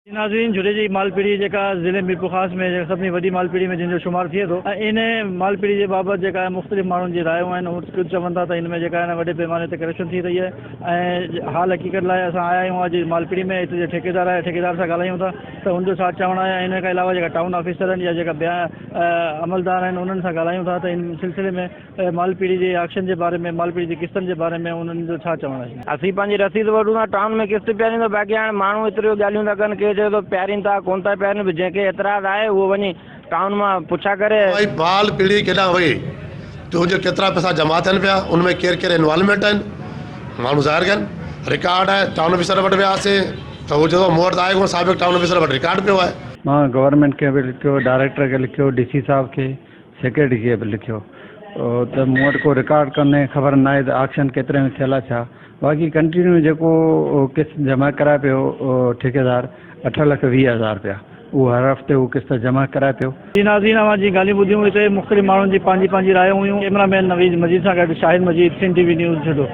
جي ناظرين جھڏي جي مال پيڙهي جيڪا ضلعي ميرپورخاص ۾ سڀني وڏي مال پيڙهي ۾ جنهن جو شمار ٿئي ٿو ۽ ان مال پيڙهي جي بابت جيڪا آهي مختلف ماڻهن جي رايون آهن هو ڪجهه چون ٿا ته ان ۾ جيڪا آهي وڏي پيماني تي ڪرپشن ٿي رهي آهي ۽ حال حقيقت لاء اسان آيا آهيون اڄ مال پيڙهي ۾ هتي جو ٺيڪيدار آهي ٺيڪيدار سان ڳالهايون ٿا ته ان جو ڇا چوڻ آهي ۽ ان کان علاوه جيڪا ٽائون آفيسر آهن يا جيڪا ٻيا عملدار آهن انهن سان ڳالهايون ٿا ته ان سلسلي ۾ مال پيڙهي جي آڪشن جي باري ۾ مال پيڙهي جي قسطن جي باري ۾ انهن جو ڇا چوڻ آهي. اسين پنهنجي رسيد وٺون ٿا ٽائون ۾ قسط پياريون ٿا باقي هاڻي ماڻهو ايتريون ڳالهيون ٿا ڪن ڪي چئي ٿو پيارين ٿا ڪونه ٿا پيارين به جنهن کي اعتراض آهي اهو وڃي ٽائون مان پڇا ڪري. ڀائي مال پيڙهي ڪيڏانهن وئي تنهنجا ڪيترا پئسا جمع ٿين پيا ان ۾ ڪير ڪير انوالومينٽ آهن ماڻهو ظاهر ڪن رڪارڊ آهي ٽائون آفيسر وٽ وياسين ته هو چئي ٿو مون وٽ ته آهي ڪونه سابق ٽائون آفيسر وٽ رڪارڊ پيو آهي. مان گورنمينٽ کي به لکيو ڊائريڪٽر کي لکيو ڊي سي صاحب کي سيڪريٽري کي به لکيو ته مون وٽ ڪو رڪارڊ ڪونهي خبر ناهي ته آڪشن ڪيتري ۾ ٿيل آهي ڇا باقي ڪنٽينيو جيڪو قسط جمع ڪرائي پيو ٺيڪيدار اٺ لک 20 هزار رپيا اهو هر هفتي هو قسط جمع ڪرائي پيو. جي ناظرين اوهان جي ڳالهيون ٻڌيون هتي مختلف ماڻهن جي پنهنجي پنهنجي رايون هيون ڪئميرا مين نويد مجيد سان گڏ Shahid Majeed Sindh T V news Jhuddo.